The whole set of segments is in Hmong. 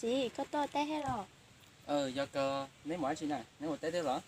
Txiv, koj tuaj teb thiab los? Yog kawg, neb mus dab tsi na, neb mus teb thiab los?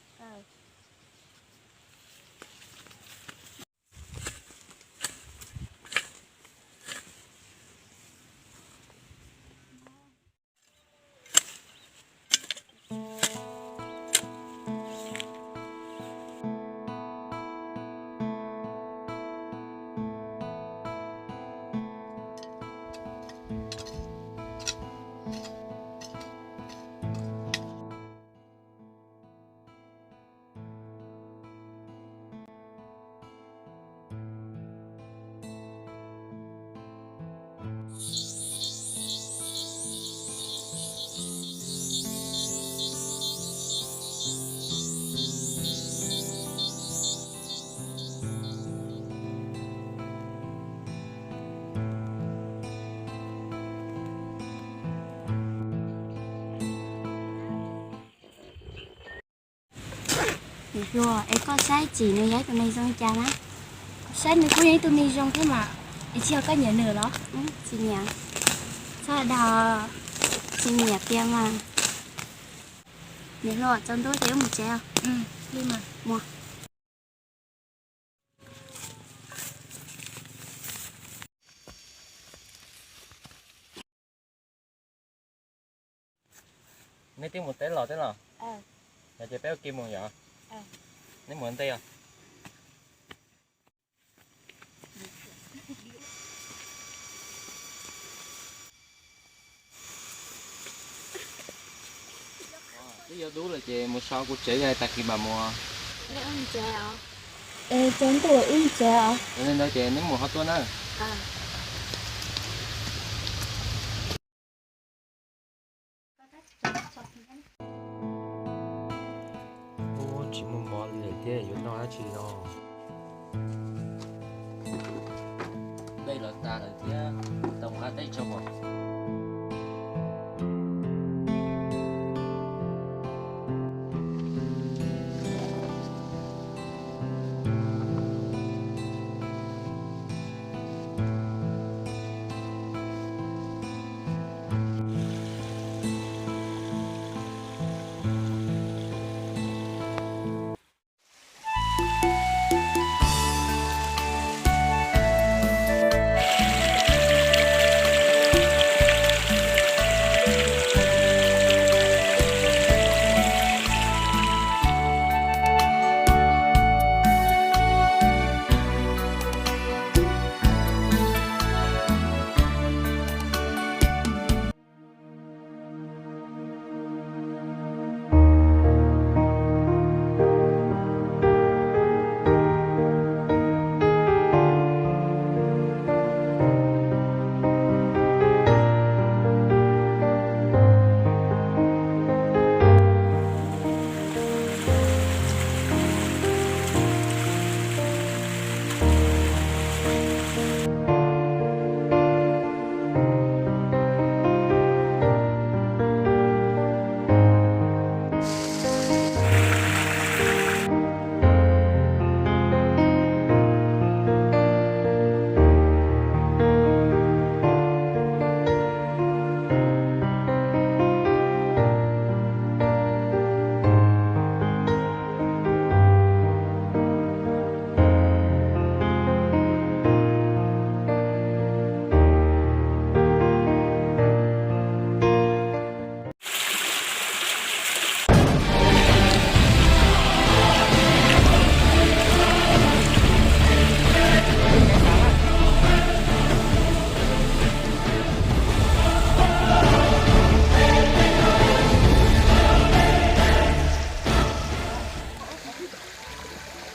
Niam hluas, es koj saib tsim nws yog ib tug neeg zoo li cas na? Saib nws kuj yog ib tug neeg zoo thiab mas. Es tsis yog koj nyiam nws los? Tsis nyiam. Txhob dag, tsis nyiam tiag mas. Niam hluas, tsaus ntuj ces wb mus tsev os. Mus. Neb twb mus teb los thiab los? Yog ces peb ua ke mus yom. Neb mus ua ntej os. Twb yuav dub lawm ces mus so kuv tsev, yog tag kis mam mus. Tsaus ntuj wb mus tsev os. Yog li ntawd ces neb mus ho tuaj na. Ub, tsis muaj mov li lawm thiab yuav noj dab tsi no? Dej los tas lawm thiab, tau mus nqa teb tso pom.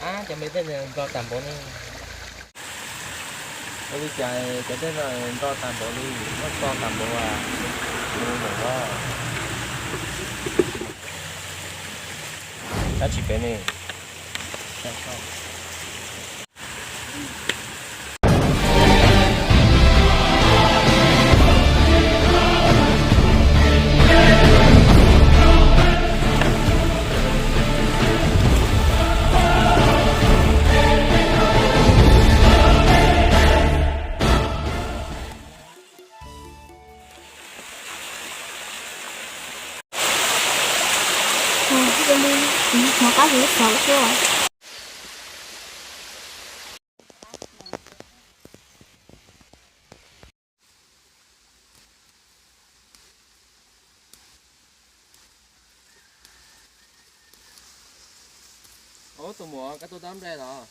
Ab, cov me dej no nto tag npaum li. Ua li cas cov dej no nto tag npaum li, noj tso tag npaum as. Nws mus los. Dab tsi pem ne? Hnov qab hu xov xwb. Ub, tus muam, koj tuaj dob nplej los?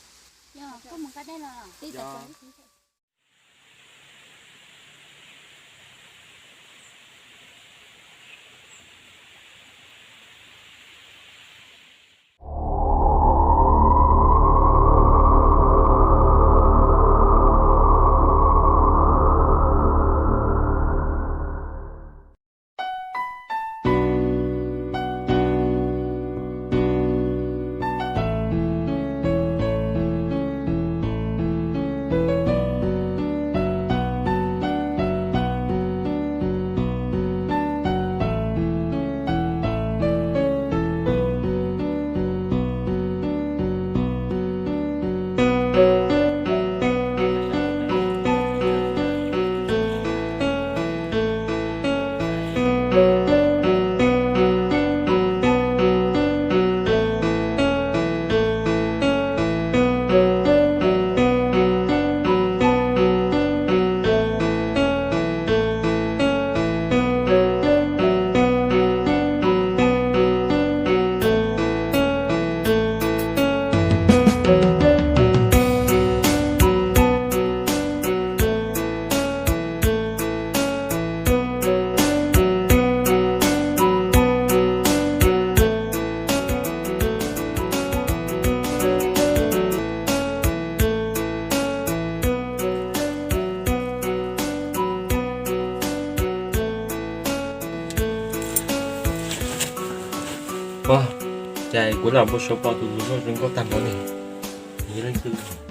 Ua cas kuv lam npau suav pom tus hluas nkauj zoo nkauj tag npaum li, yog leej twg?